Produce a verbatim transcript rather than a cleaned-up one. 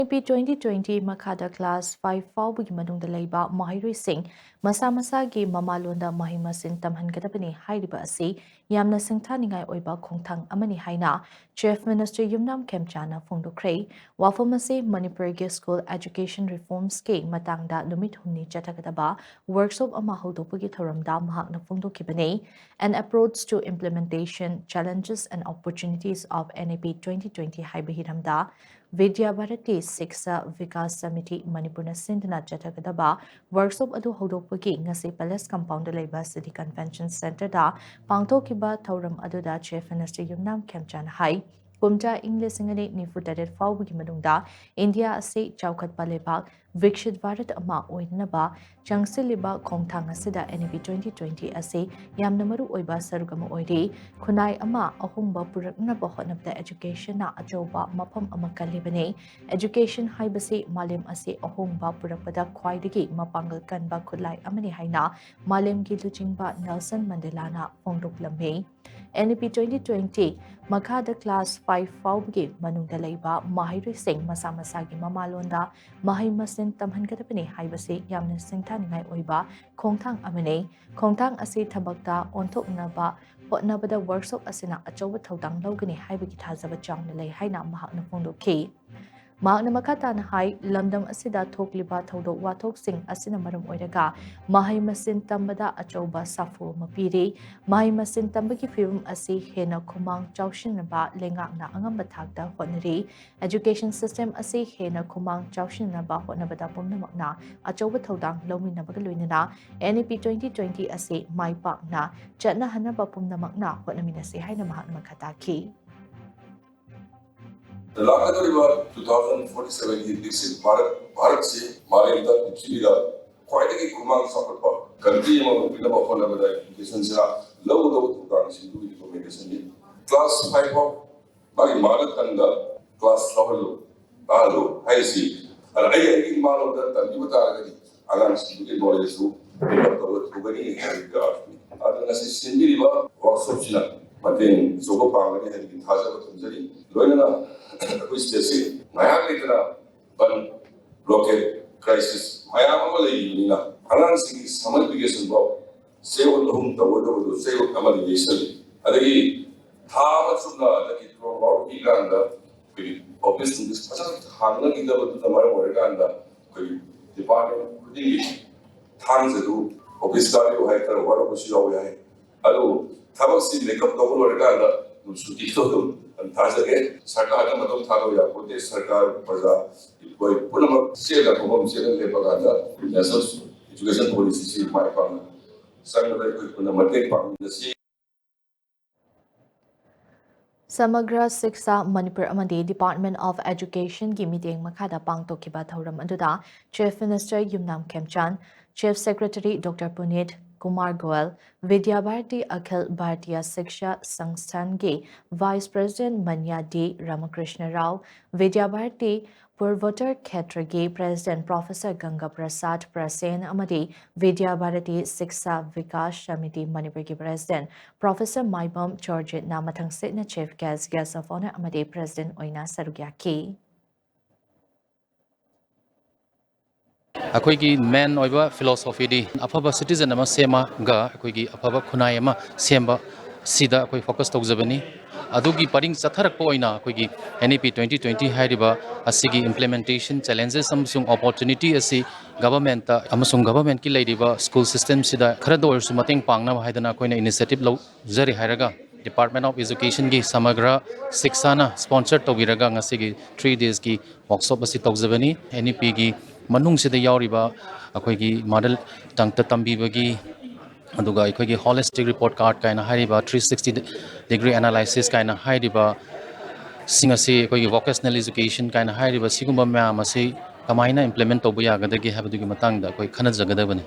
P twenty twenty ꯃꯈꯥꯗ class five ꯐꯥꯎꯕꯒꯤ ꯃꯅꯨꯡꯗ ꯂꯩꯕ ꯃꯍꯩꯔꯣꯏꯁꯤꯡ ꯃꯁꯥ ꯃꯁꯥꯒꯤ ꯃꯃꯥꯂꯣꯟꯗ ꯃꯍꯩ ꯃꯁꯤꯡ ꯇꯝꯍꯟꯒꯗꯕꯅꯤ ꯍꯥꯏꯔꯤꯕ ꯑꯁꯤ ꯌꯥꯝꯅ ꯁꯤꯡꯊꯥꯅꯤꯡꯉꯥꯏ ꯑꯣꯏꯕ ꯈꯣꯡꯊꯥꯡ ꯑꯃꯅꯤ ꯍꯥꯏꯅ Chief Minister ꯌꯨꯝꯅꯥꯝ ꯈꯦꯝꯆꯥꯅ ꯐꯣꯡꯗꯣꯛꯈ꯭ꯔꯦ꯫ ꯋꯥꯐꯝ ꯑꯁꯤ ꯃꯅꯤꯄꯨꯔꯒꯤ school education reformsꯀꯤ ꯃꯇꯥꯡꯗ ꯅꯨꯃꯤꯠ ꯍꯨꯝꯅꯤ ꯆꯠꯊꯒꯗꯕ workshop ꯑꯃ ꯍꯧꯗꯣꯛꯄꯒꯤ ꯊꯧꯔꯝꯗ ꯃꯍꯥꯛꯅ ꯐꯣꯡꯗꯣꯛꯈꯤꯕꯅꯤ꯫ An Approach to Implementation, Challenges and Opportunities of N E P twenty twenty ꯍꯥꯏꯕ ꯍꯤꯔꯝꯗ ꯕꯤꯗ꯭ꯌꯥ ꯚꯥꯔꯇꯤ ꯁꯤꯛꯁꯥ ꯚꯤꯀꯥꯁ ꯁꯃꯤꯇꯤ ꯃꯅꯤꯄꯨꯔꯅ ꯁꯤꯟꯗꯨꯅ ꯆꯠꯊꯒꯗꯕ workshop ꯑꯗꯨ ꯍꯧꯗꯣꯛꯄꯒꯤ ꯉꯁꯤ Palace Compoundꯗ ꯂꯩꯕ City Convention Centreꯗ ꯄꯥꯡꯊꯣꯛꯈꯤꯕ ꯊꯧꯔꯝ ꯑꯗꯨꯗ Chief Minister ꯌꯨꯝꯅꯥꯝ ꯈꯦꯝꯆꯥꯅ ꯍꯥꯏ, ꯀꯨꯝꯖꯥ ꯏꯪ ꯂꯤꯁꯤꯡ ꯑꯅꯤ ꯅꯤꯐꯨ ꯇꯔꯦꯠ ꯐꯥꯎꯕꯒꯤ ꯃꯅꯨꯡꯗ ꯏꯟꯗꯤꯌꯥ ꯑꯁꯤ ꯆꯥꯎꯈꯠꯄ ꯂꯩꯕꯥꯛ, ꯕꯤꯛꯁꯤꯠ ꯚꯥꯔꯠ ꯑꯃ ꯑꯣꯏꯅꯅꯕ ꯆꯪꯁꯤꯜꯂꯤꯕ ꯈꯣꯡꯊꯥꯡ ꯑꯁꯤꯗ N E P twenty twenty ꯑꯁꯤ ꯌꯥꯝꯅ ꯃꯔꯨ ꯑꯣꯏꯕ ꯁꯔꯨꯛ ꯑꯃ ꯑꯣꯏꯔꯤ꯫ ꯈꯨꯟꯅꯥꯏ ꯑꯃ ꯑꯍꯣꯡꯕ ꯄꯨꯔꯛꯅꯕ ꯍꯣꯠꯅꯕꯗ educationꯅ ꯑꯆꯧꯕ ꯃꯐꯝ ꯑꯃ ꯀꯜꯂꯤꯕꯅꯤ꯫ Education ꯍꯥꯏꯕꯁꯤ ꯃꯥꯂꯦꯝ ꯑꯁꯤ ꯑꯍꯣꯡꯕ ꯄꯨꯔꯛꯄꯗ ꯈ꯭ꯋꯥꯏꯗꯒꯤ ꯃꯄꯥꯡꯒꯜ ꯀꯟꯕ ꯈꯨꯠꯂꯥꯏ ꯑꯃꯅꯤ ꯍꯥꯏꯅ ꯃꯥꯂꯦꯝꯒꯤ ꯂꯨꯆꯤꯡꯕ Nelson ꯃꯟꯗꯦꯂꯥꯅ ꯐꯣꯡꯗꯣꯛꯂꯝꯃꯤ꯫ N E P twenty twenty ꯃꯈꯥꯗ class five ꯐꯥꯎꯕꯒꯤ ꯃꯅꯨꯡꯗ ꯂꯩꯕ ꯃꯍꯩꯔꯣꯏꯁꯤꯡ ꯃꯁꯥ ꯃꯁꯥꯒꯤ ꯃꯃꯥꯂꯣꯟꯗ ꯃꯍꯩ ꯃꯁꯤꯡ ꯇꯝꯍꯟꯒꯗꯕꯅꯤ ꯍꯥꯏꯕꯁꯤ ꯌꯥꯝꯅ ꯁꯤꯡꯊꯥꯅꯤꯡꯉꯥꯏ ꯑꯣꯏꯕ ꯈꯣꯡꯊꯥꯡ ꯑꯃꯅꯤ꯫ ꯈꯣꯡꯊꯥꯡ ꯑꯁꯤ ꯊꯕꯛꯇ ꯑꯣꯟꯊꯣꯛꯅꯕ ꯍꯣꯠꯅꯕꯗ workshop ꯑꯁꯤꯅ ꯑꯆꯧꯕ ꯊꯧꯗꯥꯡ ꯂꯧꯒꯅꯤ ꯍꯥꯏꯕꯒꯤ ꯊꯥꯖꯕ ꯆꯥꯎꯅ ꯂꯩ ꯍꯥꯏꯅ ꯃꯍꯥꯛꯅ ꯐꯣꯡꯗꯣꯛꯈꯤ꯫ ꯃꯍꯥꯛꯅ ꯃꯈꯥ ꯇꯥꯅ ꯍꯥꯏ, ꯂꯝꯗꯝ ꯑꯁꯤꯗ ꯊꯣꯛꯂꯤꯕ ꯊꯧꯗꯣꯛ ꯋꯥꯊꯣꯛꯁꯤꯡ ꯑꯁꯤꯅ ꯃꯔꯝ ꯑꯣꯏꯔꯒ ꯃꯍꯩ ꯃꯁꯤꯡ ꯇꯝꯕꯗ ꯑꯆꯧꯕ ꯁꯥꯐꯨ ꯑꯃ ꯄꯤꯔꯤ꯫ ꯃꯍꯩ ꯃꯁꯤꯡ ꯇꯝꯕꯒꯤ ꯐꯤꯕꯝ ꯑꯁꯤ ꯍꯦꯟꯅ ꯈꯨꯃꯥꯡ ꯆꯥꯎꯁꯤꯟꯅꯕ ꯂꯩꯉꯥꯛꯅ ꯑꯉꯝꯕ ꯊꯥꯛꯇ ꯍꯣꯠꯅꯔꯤ꯫ Education system ꯑꯁꯤ ꯍꯦꯟꯅ ꯈꯨꯃꯥꯡ ꯆꯥꯎꯁꯤꯟꯅꯕ ꯍꯣꯠꯅꯕꯗ ꯄꯨꯝꯅꯃꯛꯅ ꯑꯆꯧꯕ ꯊꯧꯗꯥꯡ ꯂꯧꯃꯤꯟꯅꯕꯒ ꯂꯣꯏꯅꯅ N E P twenty twenty ꯑꯁꯤ ꯃꯥꯏ ꯄꯥꯛꯅ ꯆꯠꯅꯍꯟꯅꯕ ꯄꯨꯝꯅꯃꯛꯅ ꯍꯣꯠꯅꯃꯤꯟꯅꯁꯤ ꯍꯥꯏꯅ ꯃꯍꯥꯛꯅ ꯃꯈꯥ ꯇꯥꯈꯤ꯫ ꯂꯥꯛꯀꯗꯧꯔꯤꯕ two thousand forty sevenꯒꯤ ꯕꯤꯛꯁꯤꯠ ꯚꯥꯔꯠ, ꯚꯥꯔꯠꯁꯤ ꯃꯥꯂꯦꯝꯗ, ꯄ꯭ꯔꯤꯊꯤꯕꯤꯗ ꯈ꯭ꯋꯥꯏꯗꯒꯤ ꯈꯨꯃꯥꯡ ꯆꯥꯎꯈꯠꯄ country ꯑꯃ ꯑꯣꯏꯅꯕ ꯍꯣꯠꯅꯕꯗ educationꯁꯤꯅ ꯂꯧꯒꯗꯧꯕ ꯊꯧꯗꯥꯡꯁꯤꯡꯗꯨꯒꯤ recommendationꯅꯤ꯫ Class five ꯐꯥꯎ ꯃꯥꯒꯤ mother tongueꯗ class ꯂꯧꯍꯜꯂꯨ, ꯇꯥꯍꯜꯂꯨ ꯍꯥꯏꯔꯤꯁꯤ꯫ ꯑꯗ ꯑꯩ ꯑꯩꯒꯤ ꯏꯃꯥꯂꯣꯟꯗ ꯇꯝꯕꯤꯕ ꯇꯥꯔꯒꯗꯤ ꯑꯉꯥꯡꯁꯤꯡꯗꯨꯒꯤ knowledgeꯁꯨ develop ꯇꯧꯕ ꯊꯨꯒꯅꯤ ꯍꯥꯏꯕꯒꯤ ꯑꯥꯔꯊꯅꯤ꯫ ꯑꯗꯨꯅ ꯉꯁꯤ ꯁꯤꯟꯕꯤꯔꯤꯕ workshopꯁꯤꯅ ꯃꯇꯦꯡ ꯑꯆꯧꯕ ꯄꯥꯡꯒꯅꯤ ꯍꯥꯏꯕꯒꯤ ꯊꯥꯖꯕ ꯊꯝꯖꯔꯤ꯫ ꯂꯣꯏꯅꯅ ꯑꯩꯈꯣꯏ stateꯁꯤ ꯉꯥꯏꯍꯥꯛ ꯂꯩꯇꯅ ꯕ꯭ꯂꯣꯀꯦꯠ ꯀ꯭ꯔꯥꯏꯁꯤꯁ ꯃꯌꯥꯝ ꯑꯃ ꯂꯩꯔꯤꯕꯅꯤꯅ ꯑꯉꯥꯡꯁꯤꯡꯒꯤ ꯁꯝꯃꯔ ꯚꯦꯀꯦꯁꯟ ꯐꯥꯎ ꯆꯌꯣꯜ ꯑꯍꯨꯝ ꯇꯧꯒꯗꯕꯗꯨ ꯆꯌꯣꯜ ꯑꯃꯗ ꯌꯩꯁꯜꯂꯤ꯫ ꯑꯗꯒꯤ ꯊꯥ ꯑꯃ ꯆꯨꯞꯅ ꯍꯟꯗꯛꯀꯤ ꯀꯣꯔꯣꯅꯥ ꯄꯤꯔꯀꯥꯟꯗ ꯑꯩꯈꯣꯏꯒꯤ ꯑꯣꯐꯤꯁ ꯅꯨꯡꯐꯤꯁ ꯐꯖꯅ ꯍꯥꯡꯅꯈꯤꯗꯕꯗꯨꯅ ꯃꯔꯝ ꯑꯣꯏꯔꯀꯥꯟꯗ ꯑꯩꯈꯣꯏꯒꯤ ꯗꯤꯄꯥꯔꯠꯃꯦꯟ ꯈꯨꯗꯤꯡꯒꯤ ꯊꯥꯡꯖꯗꯨ ꯑꯣꯐꯤꯁ ꯀꯥꯕꯤꯌꯨ ꯍꯥꯏ, ꯈꯔ ꯋꯥꯔꯧꯕꯁꯨ ꯌꯥꯎꯋꯦ ꯍꯥꯏ꯫ ꯑꯗꯨ ꯊꯕꯛꯁꯤ ꯃꯦꯀꯞ ꯇꯧꯕ ꯂꯣꯏꯔꯀꯥꯟꯗ ꯑꯗꯨꯝ ꯁꯨꯇꯤꯁꯨ ꯑꯗꯨꯝ ꯊꯥꯖꯒꯦ꯫ ꯁꯔꯀꯥꯔꯗ ꯃꯇꯝ ꯊꯥꯗꯕ ꯌꯥꯄꯣꯠꯇꯦ꯫ ꯁꯔꯀꯥꯔ, ꯄ꯭ꯔꯖꯥ, ꯑꯩꯈꯣꯏ ꯄꯨꯝꯅꯃꯛ ꯆꯦꯠꯅ ꯈꯣꯡꯐꯝ ꯆꯦꯠꯅ ꯂꯦꯞꯄꯀꯥꯟꯗ ꯅꯦꯁꯅꯦꯜ ꯏꯗꯨꯀꯦꯁꯟ ꯄꯣꯂꯤꯁꯤꯁꯤ ꯃꯥꯏ ꯄꯥꯛꯅ ꯆꯪꯕꯗ ꯑꯩꯈꯣꯏ ꯄꯨꯟꯅ ꯃꯇꯦꯡ ꯄꯥꯡꯃꯤꯟꯅꯁꯤ꯫ ꯁꯃꯒ꯭ꯔ ꯁꯤꯛꯁꯥ ꯃꯅꯤꯄꯨꯔ ꯑꯃꯗꯤ Department of Educationꯒꯤ ꯃꯤꯠꯌꯦꯡ ꯃꯈꯥꯗ ꯄꯥꯡꯊꯣꯛꯈꯤꯕ ꯊꯧꯔꯝ ꯑꯗꯨꯗ Chief Minister ꯌꯨꯝꯅꯥꯝ ꯈꯦꯝꯆꯥꯟ, Chief Secretary Doctor ꯄꯨꯅꯤꯠ Kumar Goyal, ꯕꯤꯗ꯭ꯌꯥ ꯚꯥꯔꯇꯤ ꯑꯈꯤꯜ ꯚꯥꯔꯇꯤꯌꯥ ꯁꯤꯛꯁꯥ ꯁꯪꯁꯊꯥꯟꯒꯤ Vice President ꯃꯟꯌꯥ ꯗꯤ ꯔꯥꯃꯀ꯭ꯔꯤꯁꯅ ꯔꯥꯎ, ꯕꯤꯗ꯭ꯌꯥ ꯚꯥꯔꯇꯤ ꯄꯨꯔꯚꯣꯠꯇꯔ ꯈꯦꯇ꯭ꯔꯒꯤ President Professor ꯒꯪꯒꯥ ꯄ꯭ꯔꯁꯥꯗ ꯄ꯭ꯔꯁꯦꯟ ꯑꯃꯗꯤ ꯕꯤꯗ꯭ꯌꯥ ꯚꯥꯔꯇꯤ ꯁꯤꯛꯁꯥ ꯚꯤꯀꯥꯁ ꯁꯃꯤꯇꯤ ꯃꯅꯤꯄꯨꯔꯒꯤ President Professor Maibam ꯆꯣꯔꯖꯤꯠꯅ ꯃꯊꯪꯁꯤꯠꯅ Chief Guest, Guest of Honour ꯑꯃꯗꯤ President ꯑꯣꯏꯅ ꯁꯔꯨꯛ ꯌꯥꯈꯤ꯫ ꯑꯩꯈꯣꯏꯒꯤ main ꯑꯣꯏꯕ philosophyꯗꯤ ꯑꯐꯕ citizen ꯑꯃ ꯁꯦꯝꯃꯒ ꯑꯩꯈꯣꯏꯒꯤ ꯑꯐꯕ ꯈꯨꯟꯅꯥꯏ ꯑꯃ ꯁꯦꯝꯕ ꯁꯤꯗ ꯑꯩꯈꯣꯏ focus ꯇꯧꯖꯕꯅꯤ꯫ ꯑꯗꯨꯒꯤ ꯄꯔꯤꯡ ꯆꯠꯊꯔꯛꯄ ꯑꯣꯏꯅ ꯑꯩꯈꯣꯏꯒꯤ N E P twenty twenty ꯍꯥꯏꯔꯤꯕ ꯑꯁꯤꯒꯤ implementation challenges ꯑꯃꯁꯨꯡ opportunity ꯑꯁꯤ governmentꯇ ꯑꯃꯁꯨꯡ governmentꯀꯤ ꯂꯩꯔꯤꯕ school systemꯁꯤꯗ ꯈꯔꯗ ꯑꯣꯏꯔꯁꯨ ꯃꯇꯦꯡ ꯄꯥꯡꯅꯕ ꯍꯥꯏꯗꯅ ꯑꯩꯈꯣꯏꯅ initiative ꯂꯧꯖꯔꯤ ꯍꯥꯏꯔꯒ Department of Educationꯒꯤ ꯁꯃꯒ꯭ꯔ ꯁꯤꯛꯁꯥꯅ sponsor ꯇꯧꯕꯤꯔꯒ ꯉꯁꯤꯒꯤ three daysꯀꯤ workshop ꯑꯁꯤ ꯇꯧꯖꯕꯅꯤ꯫ N E Pꯒꯤ ꯃꯅꯨꯡꯁꯤꯗ ꯌꯥꯎꯔꯤꯕ ꯑꯩꯈꯣꯏꯒꯤ model ꯇꯪꯇ ꯇꯝꯕꯤꯕꯒꯤ, ꯑꯗꯨꯒ ꯑꯩꯈꯣꯏꯒꯤ holistic report card ꯀꯥꯏꯅ ꯍꯥꯏꯔꯤꯕ, three sixty degree analysis ꯀꯥꯏꯅ ꯍꯥꯏꯔꯤꯕ ꯁꯤꯡ ꯑꯁꯤ, ꯑꯩꯈꯣꯏꯒꯤ vocational education ꯀꯥꯏꯅ ꯍꯥꯏꯔꯤꯕ ꯁꯤꯒꯨꯝꯕ ꯃꯌꯥꯝ ꯑꯁꯤ ꯀꯃꯥꯏꯅ implement ꯇꯧꯕ ꯌꯥꯒꯗꯒꯦ ꯍꯥꯏꯕꯗꯨꯒꯤ ꯃꯇꯥꯡꯗ ꯑꯩꯈꯣꯏ ꯈꯟꯅꯖꯒꯗꯕꯅꯤ꯫